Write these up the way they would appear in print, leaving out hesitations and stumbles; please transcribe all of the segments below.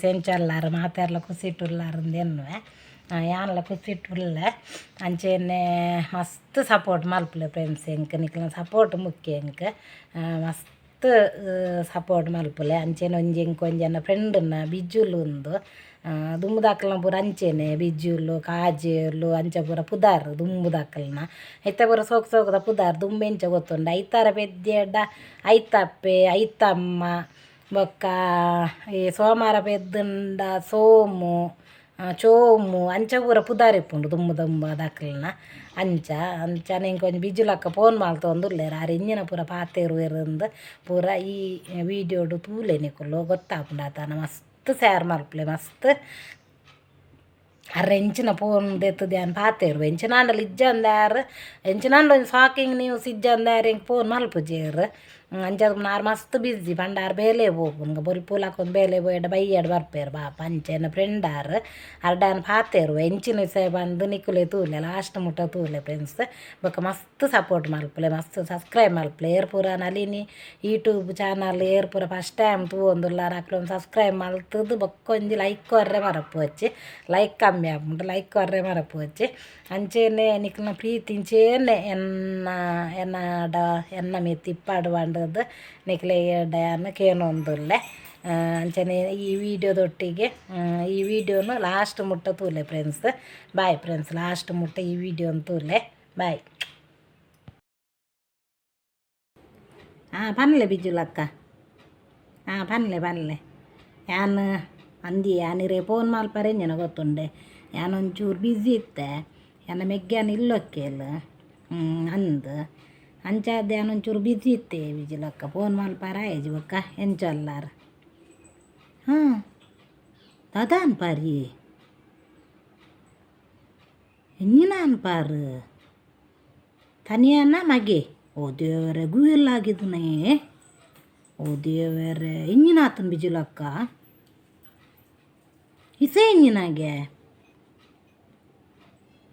Friends, ಎಂಚಲ್ಲಾರು ಮಾತೆರ್ಲ ಖುಷಿಟುಲ್ಲಾರು ಎನ್ನುವೆ. ಯಾನ್ಲ ಖುಷಿಟುಲ್ಲೆ. ಅಂಚೆನೆ ಮಸ್ತ್ ಸಪೋರ್ಟ್ ಮಲ್ಪುಲೆ ಫ್ರೆಂಡ್ಸ್. ಎಂಕ್ ನಿಕ್ಲೆನ ಸಪೋರ್ಟ್ ಮುಖ್ಯ. ಎಂಕ್ ಮಸ್ತ್ ಸಪೋರ್ಟ್ ಮಲ್ಪುಲೆ. ಅಂಚೆನೆ ಒಂಜಿ ಎಂಕ್ ಒಂಜಿ ಎನ್ನ ಫ್ರೆಂಡ್ನ ಬಿಜ್ಜುಲು ಉಂದು. ದುಂಬುದಕ್ಲ್ನ ಪೂರ ಅಂಚೆನೆ ಬಿಜ್ಜುಲು ಕಾಜೇಲು ಅಂಚ ಪೂರ ಪುದಾರ್ ದುಂಬುದಕ್ಲ್ನ. ಇತ್ತೆ ಪೂರ ಸೋಕು ಸೋಕುದ ಪುದಾರ್. ದುಂಬು ಎಂಚ ಗೊತ್ತುಂಡು? ಐತಾರ ಪೆದ್ಯೆಡ ಐತಪ್ಪೆ, ಐತಮ್ಮ. ಬೊಕ್ಕ ಈ ಸೋಮಾರ ಪೆದ್ದುಂಡ ಸೋಮು, ಚೋಮು ಅಂಚ ಪೂರ ಪುದಾರ್ ಇಪ್ಪುಂಡು ದುಂಬು ದುಂಬುದಕ್ಲ್ನ. ಅಂಚ ಅಂಚನೆ ಎಂಕ್ ಒಂಜಿ ಬಿಜ್ಜುಲಕ್ಕ ಫೋನ್ ಮಲ್ತೊಂದುಲ್ಲೆರ್. ಆರ್ ಎಂಚಿನ ಪೂರ ಪಾತೆರುವೆರ್ ಪೂರ ಈ ವೀಡಿಯೋಡು ತೂಲೆ, ನಿಕುಲು ಗೊತ್ತಾಪುಂಡು ಆತನ. ಮಸ್ತ್ ಶೇರ್ ಮಲ್ಪುಲೆ ಮಸ್ತ್. ಅರ್ ಎಂಚಿನ ಫೋನ್ ದೆತ್ತುದು ಯಾನ್ ಪಾತೆರುವೆ. ಎಂಚಿನಾಂಡಲ ಇಜ್ಜಂದೆ ಆರ್, ಎಂಚಿನಾಂಡ ಒಂಜಿ ಶಾಕಿಂಗ್ ನ್ಯೂಸ್ ಇಜ್ಜಂದೆ ಆರ್ ಎಂಕ್ ಫೋನ್ ಮಲ್ಪುಜೆರ್. ಅಂಚಾದ್ ಆರ್ ಮಸ್ತ್ ಬ್ಯುಸಿ ಪಂಡ ಆರ್ ಬೇಲೆ ಪೋಪುನು. ಬೊಲ್ಪು ಲಕ್ಕೊಂದು ಬೇಲೆ ಪೋಯೆಡ ಬಯ್ಯಡ್ ಬರ್ಪೆರ್ ಪಾಪ. ಅಂಚ ಎನ್ನ ಫ್ರೆಂಡ್ ಆರ್. ಆರ್ಡ ಯಾನ್ ಪಾತೆರುವೆ ಎಂಚಿನ ವಿಷಯ ಪಂದ್. ನಿಕುಲೆ ತೂಲೆ, ಲಾಸ್ಟ್ ಮುಟ್ಟ ತೂಲೆ ಫ್ರೆಂಡ್ಸ್. ಬೊಕ್ಕ ಮಸ್ತ್ ಸಪೋರ್ಟ್ ಮಲ್ಪುಲೆ, ಮಸ್ತ್ ಸಬ್ಸ್ಕ್ರೈಬ್ ಮಲ್ಪುಲೆ. ಏರ್ ಪೂರ ನಳಿನಿ ಯೂಟ್ಯೂಬ್ ಚಾನಲ್ ಏರ್ ಪೂರ ಫಸ್ಟ್ ಟೈಮ್ ತೂವೊಂದುಲ್ಲಾರ್, ಅಕ್ಲು ಸಬ್ಸ್ಕ್ರೈಬ್ ಮಲ್ತುದು ಬೊಕ್ಕ ಒಂಜಿ ಲೈಕ್ ಕೊರ್ರೆ ಮರಪೊಚ್ಚಿ. ಲೈಕ್ ಕಮ್ಮಿ ಆಪುಂಡು, ಲೈಕ್ ಕೊರ್ರೆ ಮರಪೊಚ್ಚಿ. ಅಂಚೆನೆ ನಿಕ್ಲ್ನ ಪ್ರೀತಿ ಇಂಚೇನೆ ಎನ್ನ ಎನ್ನಡ ಎನ್ನ ಮಿತ್ತ್ ಇಪ್ಪಡ್ ಪಂಡುದು ನಿಕ್ಲೆಡ ಯಾನ್ ಕೇನೊಂದುಲ್ಲೆ. ಅಂಚನೆ ಈ ವಿಡಿಯೋದೊಟ್ಟಿಗೆ ಈ ವಿಡಿಯೋನು ಲಾಸ್ಟ್ ಮುಟ್ಟ ತೂಲೆ ಫ್ರೆಂಡ್ಸ್. ಬಾಯ್ ಫ್ರೆಂಡ್ಸ್, ಲಾಸ್ಟ್ ಮುಟ್ಟ ಈ ವಿಡಿಯೋನು ತೂಲೆ. ಬಾಯ್. ಹಾಂ, ಪನ್ಲೆ ಬಿಜ್ಜುಲಕ್ಕ. ಹಾಂ, ಪನ್ಲೆ ಪನ್ಲೆ. ಯಾನ್ ಅಂದಿ ಯಾನ್ ಇರೆ ಫೋನ್ ಮಲ್ಪರೆ ಎಂಜಿನ ಗೊತ್ತುಂಡೆ? ಯಾನ್ ಒಂಚೂರು ಬ್ಯುಸಿ ಇತ್ತೆ. ಎನ್ನ ಮೆಗ್ಯಾನ ಇಲ್ಲೊಕ್ಕೆಲ್ ಅಂದ್. ಅಂಚಾದ್ ಯಾನ್ ಒಂಚೂರು ಬ್ಯುಸಿ ಇತ್ತೆ ಬಿಜಿಲಕ್ಕ, ಫೋನ್ ಮಲ್ಪರೆ ಆಯಿಜಿ. ಬೊಕ್ಕ ಎಂಚ ಉಲ್ಲಾರ್? ಹಾಂ, ದಾದ ಅನ್ಪಾರಿ? ಎಂಜಿನ ಅನ್ಪಾರ್? ತನಿಯನ ಮಗೆ? ಓ ದೇವರೇ, ಗುವೆಲ್ಲಾಗಿದ್ದನೇ? ಓ ದೇವರೇ, ಎಂಜಿನ ಆತನ ಬಿಜಿಲಕ್ಕ? ಇಸೆ ಎಂಜಿನಾಗೆ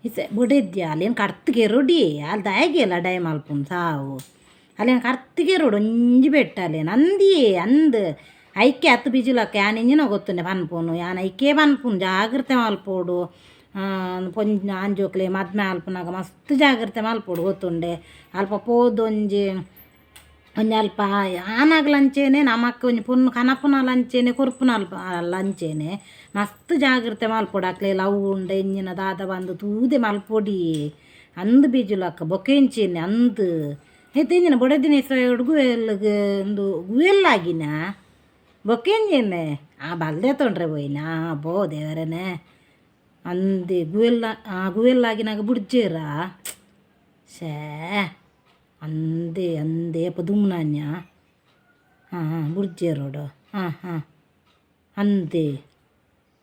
ಇಸೆ ಬೊಡೆದ್ಯ? ಅಲ್ಲೇನು ಕರ್ತ್ಗೆ ರೊಡಿ ಅಲ್ಲಿ ದಾಯಗೆ ಲಡಾಯಿ ಮಲ್ಪುನು ಸಾವು. ಅಲ್ಲೇನು ಕರ್ತಿಗೆ ರೋಡ್ ಒಂಜಿ ಬೆಟ್ಟ ಅಲ್ಲೇನು ಅಂದಿಯೇ ಅಂದ್. ಐಕೆ ಅತ್ತು ಬಿಜಿಲಕ್ಕ, ಯಾನ್ ಎಂಜಿನ ಗೊತ್ತುಂಡೆ ಪನ್ಪುನು? ಯಾನ್ ಐಕೆ ಪನ್ಪುನು, ಜಾಗ್ರತೆ ಮಲ್ಪೊಡು. ಪೊಂಜ್ ಆಂಜೋಕ್ಲೆ ಮದ್ಮೆ ಆಲ್ಪುನಗ ಮಸ್ತ್ ಜಾಗ್ರತೆ ಮಲ್ಪೊಡು, ಗೊತ್ತುಂಡೆ? ಅಲ್ಪ ಪೋದು ಒಂಜಿ ಒಂಜಿ ಅಲ್ಪ ಆನಾಗ್ಲ ಅಂಚೆನೆ, ನಮಕ್ ಒಂಜಿ ಪೊಣ್ಣು ಕನಪುನಲ ಅಂಚೆನೆ, ಕೊರ್ಪುನಲ್ಪ ಅಂಚೆನೆ ಮಸ್ತ್ ಜಾಗ್ರತೆ ಮಲ್ಪೊಡು. ಅಕ್ಲೆ ಲವ್ ಉಂಡ ಎಂಜಿನ ದಾದ ಪಂದ್ ತೂದೆ ಮಲ್ಪೊಡಿ ಅಂದ್ ಬಿಜುಲಕ್ಕ. ಬೊಕ ಎಂಚಿನ ಅಂದ್ ಇತ್ತೆ ಎಂಜಿನ ಬೊಡೆದಿನ ಗುವೆಲ್ಗ್ ಉಂದು ಗುವೆಲ್ಲಾಗಿನ? ಬೊಕ ಎಂಜಿನೆ? ಆ ಬಲ್ದೆ ತೊಂಡ್ರೆ ಪೋಯಿನ? ಬೋ ದೇವರೇನೆ, ಅಂದೆ ಗುವೆಲ್ಲ. ಆ ಗುವೆಲ್ಲಾಗಿನಾಗ ಬುಡ್ಜೇರಾ? ಶ್ಯೇ, ಅಂದೆ ಅಂದೆ. ಏಪ ದುಮ್ನಾನ್ಯ? ಹಾಂ ಹಾಂ, ಬುಡ್ಜೇರೋಡು. ಹಾಂ ಹಾಂ, ಅಂದೆ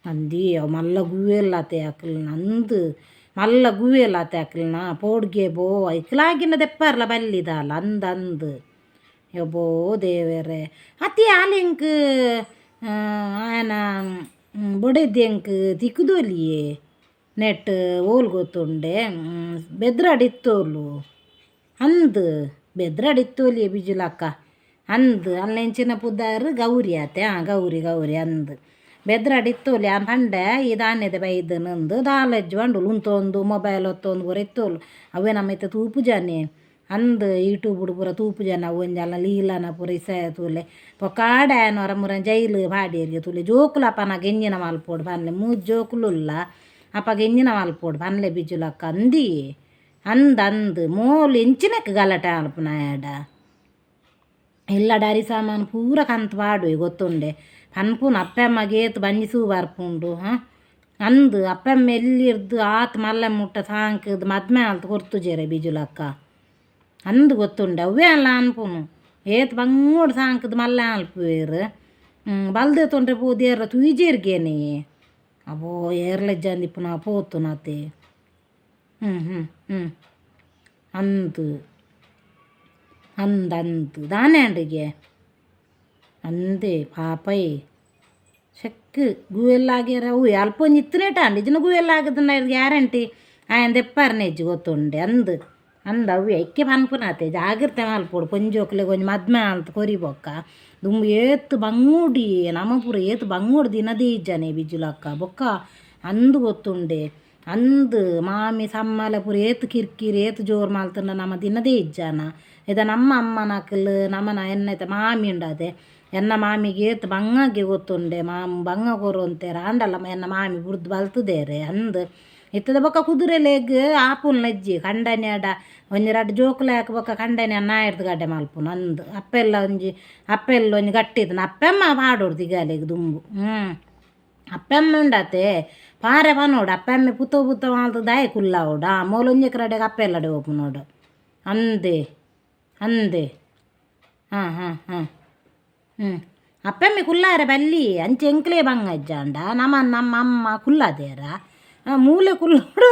ಅಂದಿ. ಅವು ಮಲ್ಲ ಗುವೆಲ್ಲಾತೆ ಅಕ್ಲ್ನ. ಅಂದ್, ಮಲ್ಲ ಗುವೆಲ್ಲಾತೆ ಅಕ್ಲ್ನ. ಪೋಡ್ಗೆ ಬೋ ಐಕ್ಲಾಗಿನ ದೆಪ್ಪಾರ್ಲ ಬಲ್ಲಿದಾಲ. ಅಂದ್ ಅಂದ್. ಯಬ್ಬೋ ದೇವೆರೆ. ಅತಿ ಆಲ್ ಎಂಕ್ ಆಯನ ಬೊಡೆದಿ ಎಂಕ್ ತಿಕ್ಕುದೊಲಿಯೇ ನೆಟ್ ಓಲ್ ಗೊತ್ತುಂಡೆ? ಬೆದ್ರಾಡ್ ಇತ್ತೋಲು. ಅಂದ್, ಬೆದ್ರಾಡ್ ಇತ್ತೋಲಿಯೇ ಬಿಜುಲಕ್ಕ. ಅಂದ್, ಅಲ್ನ ಎಂಚಿನ ಪುದರ್? ಗೌರಿ ಆತೆ? ಹಾಂ, ಗೌರಿ ಗೌರಿ. ಅಂದ್, ಬೆದ್ರಾಡ್ ಇತ್ತೋಲಿ. ಯಾನ್ ಪಂಡೆ ಈ ದಾನ್ಯದ ಬೈದನಂದು. ದಾಲಜ್ಜಿ ಪಂಡೋಲು. ಉಂತೊಂದು ಮೊಬೈಲ್ ಒತ್ತೊಂದು ಪೂರ ಇತ್ತೋಲು. ಅವೇ ನಮ್ಮ ಇತ್ತೆ ತೂಪುಜಾನೆ. ಅಂದ್, ಯೂಟ್ಯೂಬುಡು ಪೂರ ತೂಪುಜಾನೆ. ಅವು ಒಂಜಿ ಅಲ್ಲ ಲೀಲನ ಪೂರ ಇಸಯ ತೂಲೆ. ಬೊಕ್ಕ ಆಡೆ ಆಯನ ಒರ ಮುರ ಜೈಲು ಪಾಡ್ಯೆರ್ಗೆ ತೂಲೆ. ಜೋಕುಲು ಅಪನಗ ಎಂಜಿನ ಮಲ್ಪೊಡು ಪನ್ಲೆ? ಮೂಜಿ ಜೋಕುಲುಲ್ಲ, ಅಪಗ ಎಂಜಿನ ಮಲ್ಪೊಡು ಪನ್ಲೆ ಬಿಜುಲಕ್ಕ? ಅಂದಿ ಅಂದ್ ಅಂದ್. ಮೋಲು ಎಂಚಿನಕ್ಕೆ ಗಲಾಟೆ ಮಲ್ಪುನಾಯಡ? ಇಲ್ಲಡ ಅರಿ ಸಾಮಾನು ಪೂರ ಕಂತ್ ಪಾಡುವೆ, ಗೊತ್ತುಂಡೆ? ಪನ್ಪುನು ಅಪ್ಪೆ ಅಮ್ಮಗೆ ಏತ್ ಬಂಜಿ ಸೂ ಬರ್ಪುಂಡು. ಹಾಂ, ಅಂದ್, ಅಪ್ಪೆಮ್ಮ ಎಲ್ಲಿರ್ದು ಆತ್ ಮಲ್ಲ ಮುಟ್ಟ ಸಾಂಕುದು ಮದ್ಮೆ ಆಲ್ತ್ ಕೊರ್ತುಜೆರೆ ಬಿಜುಲಕ್ಕ. ಅಂದ್, ಗೊತ್ತುಂಡೆ? ಅವ್ವೇ ಅಲ್ಲ ಅನ್ಪುನು. ಏತ್ ಬಂಗೋಡು ಸಾಂಕುದು ಮಲ್ಲ ಅಲ್ಪುವೆರ್. ಬಲ್ದೆ ತೊಂಡ್ರೆ ಪೋದು ಏರ್ಲ ತೂಯಿಜೆರ್ಗೇನೆ. ಅಬ್ಬೋ, ಏರ್ಲ ಇಜ್ಜಂದಿಪ್ಪುನ ಪೋತುನತೆ. ಹ್ಞೂ ಹ್ಞೂ ಹ್ಞೂ ಅಂದ್ ಅಂದ್ ಅಂದ್. ದಾನೆ ಅಂಡಿಗೆ ಅಂದೆ ಪಾಪೈ ಶೆಕ್ ಗುವೆಲ್ಲಾಗ್ಯರ. ಅವು ಅಲ್ಪ ಒಂಜಿ ಇತ್ತನೇಟ ಅಂಡ್ ಇಜ್ಜಿನ. ಗುವೆಲ್ಲಾಗದನ್ನ ಗ್ಯಾರಂಟಿ ಆಯನ್ ದೆಪ್ಪಾರನೆ ಇಜ್ಜಿ, ಗೊತ್ತುಂಡೆ? ಅಂದ್. ಅಂದ ಅವ್ವೆ ಐಕ್ಕೆ ಪನ್ಪುನಾತೆ ಜಾಗ್ರತೆ ಮಲ್ಪೊಡು ಪೊಂಜೋಕ್ಲೆಗ್ ಒಂಜಿ ಮದ್ಮೆ ಆಲ್ತ್ ಕೊರಿ ಬೊಕ್ಕ ದುಂಬು ಏತ್ ಬಂಗುಡಿ ನಮ ಪೂರ ಏತ್ ಬಂಗುಡು ದಿನದೇ ಇಜ್ಜಾನೆ ಬಿಜುಲಕ್ಕ ಬೊಕ್ಕ ಅಂದು ಗೊತ್ತುಂಡೆ ಅಂದ್ ಮಾಮಿ ಸಮ್ಮಲೆ ಪೂರ ಏತ್ ಕಿರ್ಕಿರಿ ಏತ್ ಜೋರು ಮಲ್ತುಂಡ ನಮ ದಿನದೇ ಇಜ್ಜಾನ ಇದ ನಮ್ಮ ಅಮ್ಮನಕುಲು ನಮನ ಎನ್ನೈತೆ ಮಾಮಿ ಉಂಡಾತೆ ಎನ್ನ ಮಾಮಿಗೆ ಏತ್ ಬಂಗಗೆ ಗೊತ್ತುಂಡೆ ಮಾಮ್ ಬಂಗ ಕೊರೊಂತೇರ್ ಆಂಡಲ ಎನ್ನ ಮಾಮಿ ಬುಡ್ದು ಬಲ್ತುದೇರೆ ಅಂದ್ ಇತ್ತದ ಬೊಕ್ಕ ಕುದುರೆಲೆಗ್ ಆಪುಲ್ನಜ್ಜಿ ಕಂಡನ್ಯಾಡ ಒಂಜಿ ರಡ್ಡ್ ಜೋಕುಲು ಆಕ್ ಬೊಕ್ಕ ಕಂಡನ್ಯ ನಾಯಿಡ್ದ್ ಗಡ್ಡೆ ಮಲ್ಪುನು ಅಂದ್ ಅಪ್ಪೆಲ್ಲ ಒಂಜಿ ಅಪ್ಪೆಲ್ಲ ಒಂಜಿ ಗಟ್ಟಿ ಇತ್ತುಂಡು ಅಪ್ಪೆಮ್ಮ ಪಾಡೊಡು ತಿಗಲೆಗ್ ದುಂಬು ಅಪ್ಪೆಮ್ಮ ಉಂಡತೆ ಪಾರೆ ಪನೋಡು ಅಪ್ಪೆಮ್ಮೆ ಪುತ ಪುತ ಮಲ್ತ್ ದಾಯೆ ಕುಲ್ಲಾವೊಡು ಆ ಮೋಲೊಂಜಿ ಕಡೆಗ್ ಅಪ್ಪೆಲ್ಲಡೆ ಪೋಪುನೋಡು ಅಂದೆ ಅಂದೆ ಹಾಂ ಹಾಂ ಹಾಂ ಹ್ಞೂ ಅಪ್ಪೆಮ್ಮೆ ಕುಲ್ಲಾರೆ ಬಲ್ಲಿ ಅಂಚೆ ಎಂಕ್ಲೇ ಬಂಗ ಇಜ್ಜಾಂಡ ನಮ ನಮ್ಮ ಅಮ್ಮ ಕುಲ್ಲಾದೇರ ಮೂಲೆ ಕುಲ್ಲೋಡು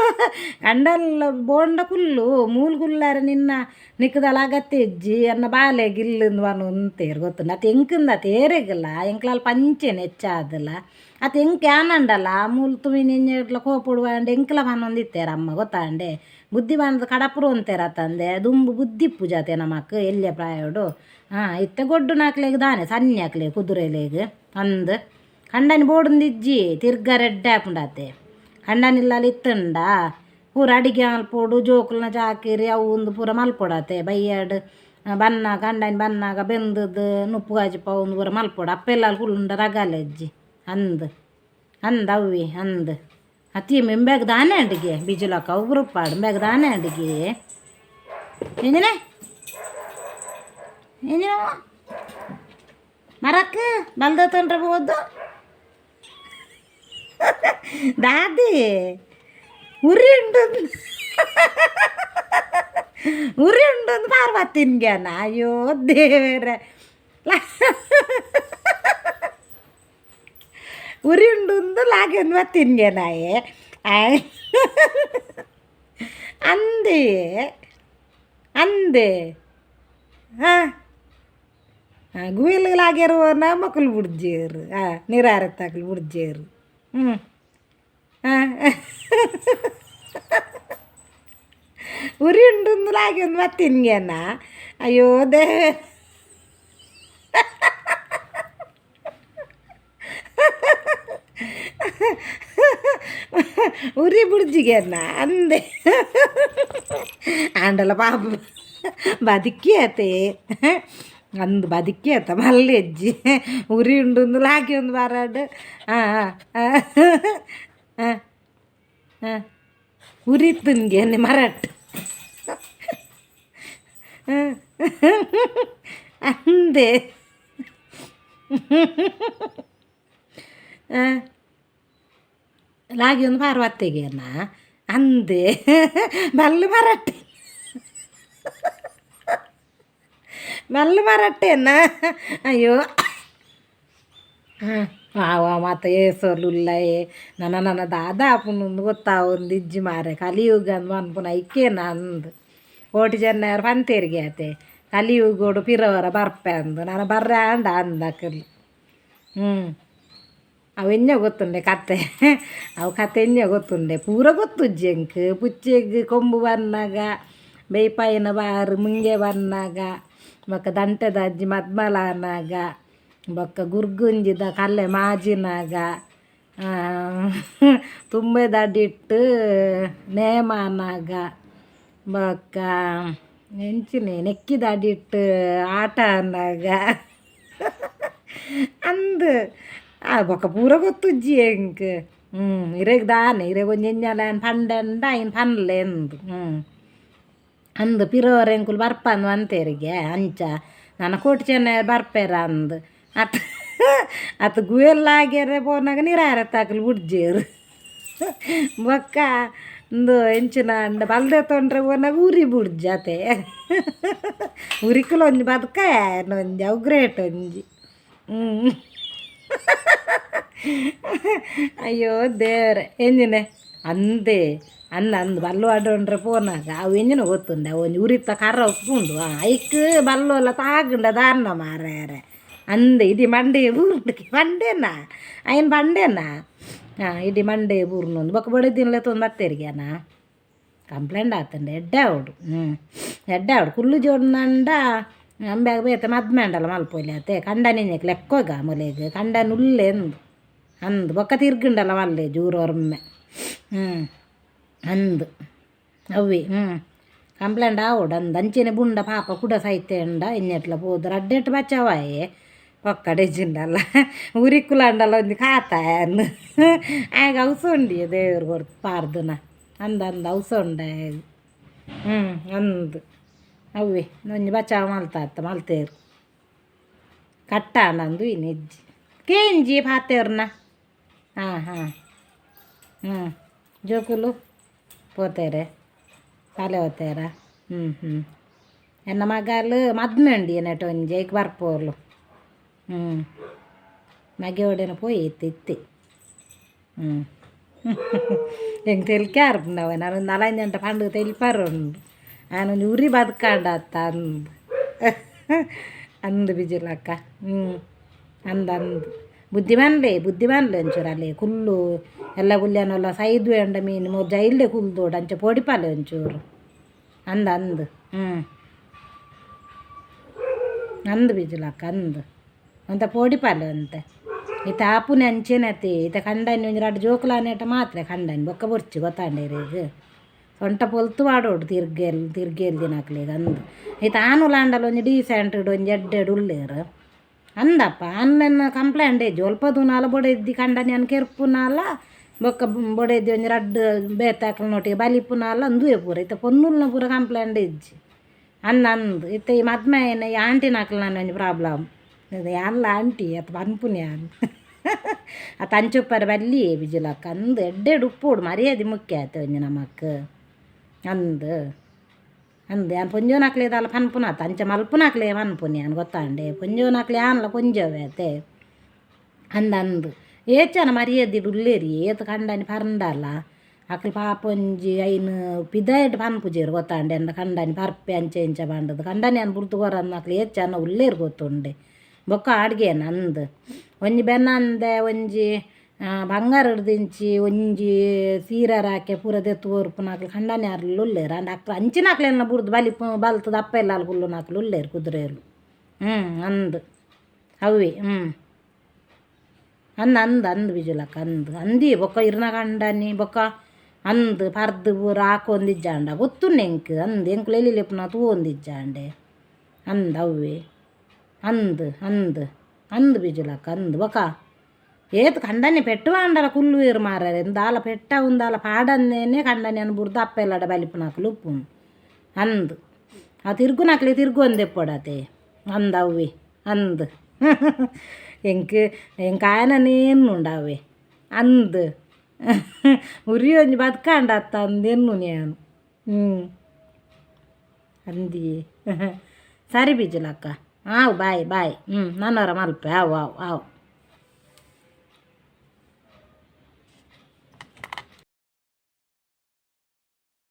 ಕಂಡಲ್ಲ ಬೋಂಡ ಕುಲ್ಲು ಮೂಲು ಕುಲ್ಲಾರೆ ನಿನ್ನ ನಿಕ್ಕದಲ ಅಗತ್ಯ ಇಜ್ಜಿ ಎನ್ನ ಬಾಲೆ ಗಿಲ್ಲುಂದು ಪನೊಂತೇರ್ ಗೊತ್ತುಂಡು ಅತ್ ಎಂಕುಂದ ತೇರೆಗಲ್ಲ ಎಂಕ್ಲಲ್ ಪಂಚೆನೆ ಹೆಚ್ಚಾದಲ ಅತ್ ಎಂಕ್ ಯಾನಂಡಲ ಮೂಲು ತುವಿನ ಎಂಜ ಕೋಪೊಡು ಅಂಡ ಎಂಕ್ಲ ಪನೊಂದಿತ್ತೇರ್ ಅಮ್ಮ ಗೊತ್ತಾಂಡೆ ಬುದ್ಧಿ ಬಂದ್ ಕಡಪುರು ಅಂತೇರ್ ಅತ್ತಂದೆ ದುಂಬು ಬುದ್ಧಿ ಇಪ್ಪುಜಾತೆ ನಮಕ್ ಎಲ್ಯ ಪ್ರಾಯೋಡು ಹಾಂ ಇತ್ತೆ ಗೊಡ್ಡುನಕ್ಲೆಗ್ ದಾನೆ ಸನ್ಯಾಕ್ಲೆ ಕುದುರೆಲೆಗ್ ಅಂದ್ ಕಂಡನಿ ಬೋಡುಂದಿಜ್ಜಿ ತಿರ್ಗ ರೆಡ್ಡೆ ಆಪುಂಡಾತೆ ಕಂಡನಿಲ್ಲಲ್ ಇತ್ತುಂಡ ಪೂರ ಅಡಿಗೆ ಮಲ್ಪೊಡು ಜೋಕುಲ್ನ ಚಾಕಿರಿ ಅವು ಉಂದು ಪೂರ ಮಲ್ಪೊಡಾತೆ ಬಯ್ಯಾಡ್ ಬನ್ನಾಗ ಕಂಡನಿ ಬನ್ನಾಗ ಬೆಂದದ್ದು ನುಪ್ಪು ಕಾಜಿಪ ಉಂದು ಪೂರ ಮಲ್ಪೊಡು ಅಪ್ಪೆಲ್ಲಾಲ್ ಕುಲ್ಲುಂಡ ರಗಾಲೆಜ್ಜಿ ಅಂದ್ ಅಂದ್ ಅವ್ವಿ ಅಂದ್ ಅತಿ ಇಂಬ್ಯಾಗ ದಾನೆ ಅಡಿಗೆ ಬಿಜುಲಕ್ಕ ಅವು ಗ್ರೂಪ್ ಇಂಬ್ಯಾಗ ದಾನೆ ಅಡಿಗೆ ಎಂಜಿನೆ ಎಂಜಿನ ಮರಕ್ ಬಲ್ದ ತೊಂಡ್ರೆ ಬೋದು ದಾದಿ ಉರಿ ಉಂಡು ಉರಿ ಉಂಡು ಪಾರ್ವತಿನ್ಗೆನ ಅಯ್ಯೋ ದೇವರೇ ಉರಿ ಉಂಡು ಲಾಗೆಂದು ಬತ್ತಿನ್ಗೆ ನಾಯೆ ಅಂದೆ ಅಂದೆ ಹಾಂ ಗುವೆಲ್ ಲಾಗ್ಯಾರ ಮಕ್ಕಳು ಬುಡ್ಜೇರು ಹಾಂ ನೀರಾರತ್ತಾಕಲು ಬುಡ್ಜೇರು ಹ್ಞೂ ಹಾಂ ಉರಿ ಉಂಡು ಲಾಗ್ಯೊಂದು ಬತ್ತಿನ್ಗೆನ ಅಯ್ಯೋ ದೇವ ಉರಿ ಬುಡ್ಜಿಗೆನ ಅಂದೆ ಆಂಡಲ ಪಾಪ ಬದುಕಿಯತೆ ಅಂದು ಬದುಕಿಯತ್ತ ಮಲ್ಲೆಜ್ಜಿ ಉರಿ ಉಂಡು ಲಾಗಿ ಒಂದು ಬರಡು ಹಾಂ ಹಾಂ ಹಾಂ ಉರಿ ತಿನ್ಗೆ ಮರಟ್ ಅಂದೆ ಲಾಗಿ ಒಂದು ಪಾರ್ವತ್ತಿಗೆನ ಅಂದೆ ಬಲ್ಲು ಮರಟ್ಟೆ ಬಲ್ಲು ಮರಟ್ಟೆನ ಅಯ್ಯೋ ಹಾಂ ಆವ ಮಾತ ಏಸೋಲುಲ್ಲಯೇ ನನ್ನ ನನ್ನ ದಾದಾ ಆಪುಂಡು ಗೊತ್ತಾವೊಂದು ಇಜ್ಜಿ ಮಾರೆ ಕಲಿಯುಗ ಅಂದ್ ಪನ್ಪುನ ಐಕೇನ ಅಂದ್ ಕೋಟಿ ಚೆನ್ನಯೆರ್ ಪಂತೇರಿಗೆ ಆತೆ ಕಲಿಯುಗೋಡು ಪಿರವರ ಬರ್ಪೆ ಅಂದ್ ನನ ಬರ್ರೆ ಆಂಡ ಅಂದ್ ಅಕುಲು ಹ್ಞೂ ಅವು ಎಂಜ ಗೊತ್ತುಂಡೆ ಕತೆ ಅವು ಕತೆ ಎಂಜ ಗೊತ್ತುಂಡೆ ಪೂರ ಗೊತ್ತುಜ್ಜಿ ಎಂಕ್ ಪುಚ್ಚೆಗ್ ಕೊಂಬು ಬನ್ನಾಗ ಬೇಯ್ಪಾಯಿನ ಬಾರು ಮುಂಗೆ ಬನ್ನಾಗ ಬೊಕ್ಕ ದಂಟೆದ ಅಜ್ಜಿ ಮದ್ಮಲ ಆನಾಗ ಬೊಕ್ಕ ಗುರ್ಗುಂಜಿದ ಕಲ್ಲೆ ಮಾಜಿನಾಗ ತುಂಬೆದ ಅಡಿಟ್ ನೇಮ ಆನಾಗ ಬೊಕ್ಕ ಎಂಚಿನೆ ನೆಕ್ಕಿದ ಅಡಿಟ್ ಆಟ ಆನಾಗ ಅಂದ್ ಆ ಬೊಕ್ಕ ಪೂರ ಗೊತ್ತುಜ್ಜಿ ಎಂಕ್ ಹ್ಞೂ ಇರೆಗ್ ದಾನೆ ಇರೆಗ್ ಒಂಜಿ ಎಂಜಲ ಪಂಡೆಂಡ ಐನ್ ಪನ್ಲೆ ಅಂದ್ ಹ್ಞೂ ಅಂದ್ ಪಿರೋರ್ ಎಂಕುಲು ಬರ್ಪಂದ್ ಪಂತೇರಿಗೆ ಅಂಚ ನನ ಕೋಟಿ ಚೆನ್ನಯೆರ್ ಬರ್ಪೆರ್ ಅಂದ್ ಅತ್ ಅತ್ ಗುವೆಲ್ ಲಾಗ್ಯರೆ ಪೋನಾಗ ನೀರಾರತ್ತಾಕಲು ಬುಡ್ಜೇರು ಬೊಕ್ಕ ಉಂದು ಎಂಚಿನ ಅಂಡ ಬಲ್ದೆ ತೊಂಡ್ರೆ ಪೋನಾಗ ಉರಿ ಬುಡ್ಜಿ ಅತೆ ಉರಿಕುಲು ಒಂಜಿ ಬದ್ಕಾಯ ಒಂಜಿ ಅವು ಗ್ರೇಟ್ ಒಂಜಿ ಹ್ಞೂ ಅಯ್ಯೋ ದೇವರೇ ಎಂಜಿನೆ ಅಂದೆ ಅಂದ ಅಂದ್ ಬಲ್ಲು ಅಡೊಂಡ್ರೆ ಪೋನಾಗ ಅವು ಎಂಜಿನ ಗೊತ್ತುಂಡೆ ಅವು ಒಂಜಿ ಉರಿತ ಕರ ಉಪ್ಪುಂಡು ಐಕ್ ಬಲ್ಲುಲ ತಾಗುಂಡ ದಾನ್ನ ಮಾರ್ಯಾರೆ ಅಂದೆ ಇಡೀ ಮಂಡೆ ಬೂರ್ಂಡು ಮಂಡೇನಾ ಐನ್ ಬಂಡೆನಾ ಹಾಂ ಇಡೀ ಮಂಡೆ ಬೂರ್ನೊಂದು ಬೊಕ್ಕ ಬೊಡೆದಿನ್ಲೆ ತೊಂದು ಬತ್ತೇರಿಗೆನಾ ಕಂಪ್ಲೇಂಟ್ ಆತುಂಡು ಎಡ್ಡೆ ಆವೊಡು ಎಡ್ಡೆ ಆವೊಡು ಕುಲ್ಲು ಜೋಡ್ನಂಡ ಅಂಬ್ಯಾಗ್ ಬೇತೆ ಮದ್ಮೆ ಆಂಡಲ ಮಲ್ಪೊಲಿ ಅತೆ ಕಂಡನಿನೆಕ್ ಲೆಕ್ಕೊಗ ಮೊಲೆಗ್ ಕಂಡನಿ ಉಲ್ಲೆ ಅಂದ್ ಅಂದ್ ಬೊಕ್ಕ ತಿರ್ಗುಂಡಲ ಮಲ್ಲೆ ಜೂರೊರ್ಮೆ ಅಂದ್ ಅವ್ವೆ ಕಂಪ್ಲೇಂಟ್ ಆವೊಡು ಅಂದ್ ಅಂಚೆನೆ ಬುಂಡ ಪಾಪ ಕುಡ ಸೈತೆಂಡ ಎಂಜೆಟ್ಲ ಪೋದು ರಡ್ಡೆಟ್ ಬಚಾವಾಯೆ ಪೊಕ್ಕಡೆ ಇಜ್ಜಿಂಡಲ ಉರಿಕುಲಾಂಡಲ ಒಂಜಿ ಕಾತಾಯನ್ ಆಯಗ್ ಅವ್ಸೊಂಡಿಯೆ ದೇವೆರ್ ಕೊರ್ದು ಪಾರ್ದನ ಅಂದ್ ಅಂದ್ ಅವ್ಸೊಂಡು ಆಯಗ್ ಅಂದ್ ಅವ್ವೆ ಒಂಜಿ ಬಚಾವ್ ಮಲ್ತಾತ ಮಲ್ತೇರ್ ಕಟ್ಟಾಂಡ ಅಂದ್ ತೂಯಿನಿ ಇಜ್ಜಿ ಕೇಂಜಿ ಪಾತೆರ್ನ ಹಾಂ ಹಾಂ ಹ್ಞೂ ಜೋಕುಲು ಪೋತೆರೆ ಶಾಲೆ ಪೋತೆರಾ ಹ್ಞೂ ಹ್ಞೂ ಎನ್ನ ಮಗಲ್ ಮದ್ಮೆ ಉಂಡು ನೆಟ ಒಂಜಿ ಐಕ್ ಬರ್ಪೋಲು ಹ್ಞೂ ಮಗೆ ಒಡೆನ ಪೋಯಿ ಇತ್ತೆ ಇತ್ತೆ ಹ್ಞೂ ಎಂಕ್ ತೆಲಿಕೆ ಆರ್ಪುಂಡವ ನಾನೊಂದು ನಾಲೈದು ಗಂಟೆ ಪಂಡುದು ತೆಲಿಪಾರ ಉಂಡು ಆನೊಂಜಿ ಉರಿ ಬದ್ಕಾಂಡತ್ತ ಅಂದ್ ಅಂದ್ ಬಿಜಿಲಕ್ಕ ಹ್ಞೂ ಅಂದ್ ಅಂದ್ ಬುದ್ಧಿಮಾನ್ಲೆ ಬುದ್ಧಿಮಾನ್ಲೆ ಒಂಚೂರು ಅಲೆ ಕುಲ್ಲು ಎಲ್ಲ ಕುಲ್ಯನೊಲ್ಲ ಸೈದುವೆ ಉಂಡ ಮೀನು ಮೂರು ಜೈಲ್ಡೆ ಕುಲ್ದೋಡು ಅಂಚ ಪೋಡಿಪಾಲೆ ಒಂಚೂರು ಅಂದ್ ಅಂದ್ ಹ್ಞೂ ಅಂದ್ ಬಿಜಿಲಕ್ಕ ಅಂದ್ ಒಂತೆ ಪೋಡಿಪಾಲೆ ಒಂತೆ ಇತ್ತೆ ಆಪುನೆ ಅಂಚೆನೆ ಅತೆ ಇತ್ತೆ ಕಂಡನಿ ಒಂಜಿ ರಡ್ಡ್ ಜೋಕುಲಾನೇಟ ಮಾತ್ರ ಕಂಡನಿ ಬೊಕ್ಕ ಬೊರ್ಚಿ ಗೊತ್ತಾಂಡ ಇರೆಗ್ ಸೊಂಟ ಪೊಲ್ತು ಪಾಡೊಡು ತಿರ್ಗೆಲ್ ತಿರ್ಗೆಲ್ ದಿನಕ್ಲೆಗ್ ಅಂದ್ ಇತ್ತೆ ಆನುಲಾಂಡಲ ಒಂಜಿ ಡೀಸೆಂಟ್ ಒಂಜಿ ಎಡ್ಡೆಡ್ ಉಲ್ಲೆರ್ ಅಂದಪ್ಪ ಆನ್ಲೆನ ಕಂಪ್ಲೇಂಟ್ ಇಜ್ಜಿ ಒಲ್ಪ ತೂನಾಲ ಬೊಡೆದಿ ಕಂಡನಿಯನ್ ಕೆರ್ಪುನಾಲ ಬೊಕ್ಕ ಬೊಡೆದಿ ಒಂಜಿ ರಡ್ಡ್ ಬೇತೆ ಅಕ್ಲ್ನೊಟ್ಟಿಗೆ ಬಲಿಪುನಾಲ ಉಂದುವೇ ಪೂರ ಇತ್ತೆ ಪೊನ್ನುಲ್ನ ಪೂರ ಕಂಪ್ಲೇಂಟ್ ಇಜ್ಜಿ ಅಂದ್ ಅಂದ್ ಇತ್ತೆ ಈ ಮದ್ಮೆ ಆಯಿನ ಈ ಆಂಟಿನಕ್ಲ್ನ ಒಂಜಿ ಪ್ರಾಬ್ಲಮ್ ಯಾನ್ಲ ಆಂಟಿ ಅತ್ ಪನ್ಪುನಿ ಯಾನ್ ಅತ್ ಅಂಚ ಉಪ್ಪರೆ ಬಲ್ಲಿಯೇ ಬಿಜಿಲಕ್ಕ ಅಂದ್ ಎಡ್ಡೆಡ್ ಉಪ್ಪೊಡು ಮರ್ಯಾದೆ ಮುಖ್ಯ ಆತೆ ಒಂಜಿ ನಮಕ್ ಅಂದ್ ಅಂದ್ ಯಾನ್ ಪೊಂಜೋನಕ್ಲೆ ದಾಲ ಪನ್ಪುನಾತ ಅಂಚ ಮಲ್ಪುನಕ್ಲೆ ಪನ್ಪುನಿ ಯಾನ್ ಗೊತ್ತಾಂಡೆ ಪೊಂಜೋನಕ್ಲೆ ಯಾನ್ಲ ಪೊಂಜೋವೆ ಅತೆ ಅಂದ್ ಅಂದ್ ಏಚನ ಮರ್ಯಾದಿಡ್ ಉಲ್ಲೆರ್ ಏತ್ ಕಂಡನಿ ಪರ್ಂಡಲ ಅಕ್ಲ್ ಪಾಪ ಒಂಜಿ ಐನ್ ಪಿದಾಯ್ಡ್ ಪನ್ಪುಜೆರ್ ಗೊತ್ತಾಂಡೆ ಎನ್ನ ಕಂಡನಿ ಪರ್ಪೆ ಅಂಚ ಇಂಚ ಪಂಡುದು ಕಂಡನಿಯನ್ ಬುಡ್ದು ಕೊರಂದಿನಕ್ಲು ಏತ್ ಜನ ಉಲ್ಲೆರ್ ಗೊತ್ತುಂಡೆ ಬೊಕ್ಕ ಅಡ್ಗೆನ ಅಂದ್ ಒಂಜಿ ಬೆನಂದೆ ಒಂಜಿ ಬಂಗಾರಡ್ದಿಂಚಿ ಒಂಜಿ ಸೀರೆ ರಾಕೆ ಪೂರ ದೆತ್ತ್ ಕೊರ್ಪುನಕ್ಲು ಕಂಡನಿಯಾರ್ಲು ಉಲ್ಲೆರ್ ಆಂಡ ಅಕ್ಲ್ ಅಂಚಿನಕ್ಲೆನ ಬುಡ್ದು ಬಲಿಪು ಬಲ್ತುದು ಅಪ್ಪ ಇಲ್ಲಲ್ ಕುಲ್ಲುನಕ್ಲು ಉಲ್ಲೆರ್ ಕುದುರೆಲು ಅಂದ್ ಅವ್ವೆ ಅಂದ್ ಅಂದ್ ಅಂದ್ ಬಿಜುಲಕ್ಕ ಅಂದ್ ಅಂದಿ ಬೊಕ್ಕ ಇರ್ನ ಕಂಡನಿ ಬೊಕ್ಕ ಅಂದ್ ಪರ್ದು ಪೂರ ಆಕೊಂದಿಜ್ಜಾಂಡ ಗೊತ್ತುಂಡು ಎಂಕ್ ಅಂದ್ ಎಂಕುಲು ಎಲ್ಲಿ ಲೆಪ್ಪುನ ತೂವೊಂದಿಜ್ಜಾಂಡೆ ಅಂದ್ ಅವ್ವೆ ಅಂದ್ ಅಂದ್ ಅಂದ್ ಬಿಜುಲಕ್ಕ ಅಂದ್ ಬೊಕ ಏತ್ ಕಂಡನಿ ಪೆಟ್ಟು ಆಂಡಲ ಕುಲ್ಲುವೆರ್ ಮಾರ್ರೆ ದಾಲ ಪೆಟ್ಟ ದಾಲ ಪಾಡಂದೇನೆ ಕಂಡನಿಯನ್ ಬುಡ್ದು ಅಪ್ಪ ಇಲ್ಲಡ ಬಲಿಪುನಕ್ಲು ಉಪ್ಪುನು ಅಂದ್ ಆ ತಿರ್ಗುನಕ್ಲೆ ತಿರ್ಗೊಂದೆಪ್ಪೊಡತೆ ಅಂದ್ ಅವ್ವೆ ಅಂದ್ ಎಂಕ್ ಎಂಕ್ ಆಯನನೇ ಎನ್ನುಂಡು ಅವ್ವೆ ಅಂದ್ ಉರಿ ಒಂಜಿ ಬದ್ಕಾಂಡತ್ತ ಅಂದ್ ಎನ್ನುನಿ ಯಾನ್ ಅಂದಿಯೇ ಸರಿ ಬಿಜಿಲಕ್ಕ ಆವು ಬಾಯ್ ಬಾಯ್ ನನೊರ ಮಲ್ಪೆ ಆವು ಆವು ಆವು.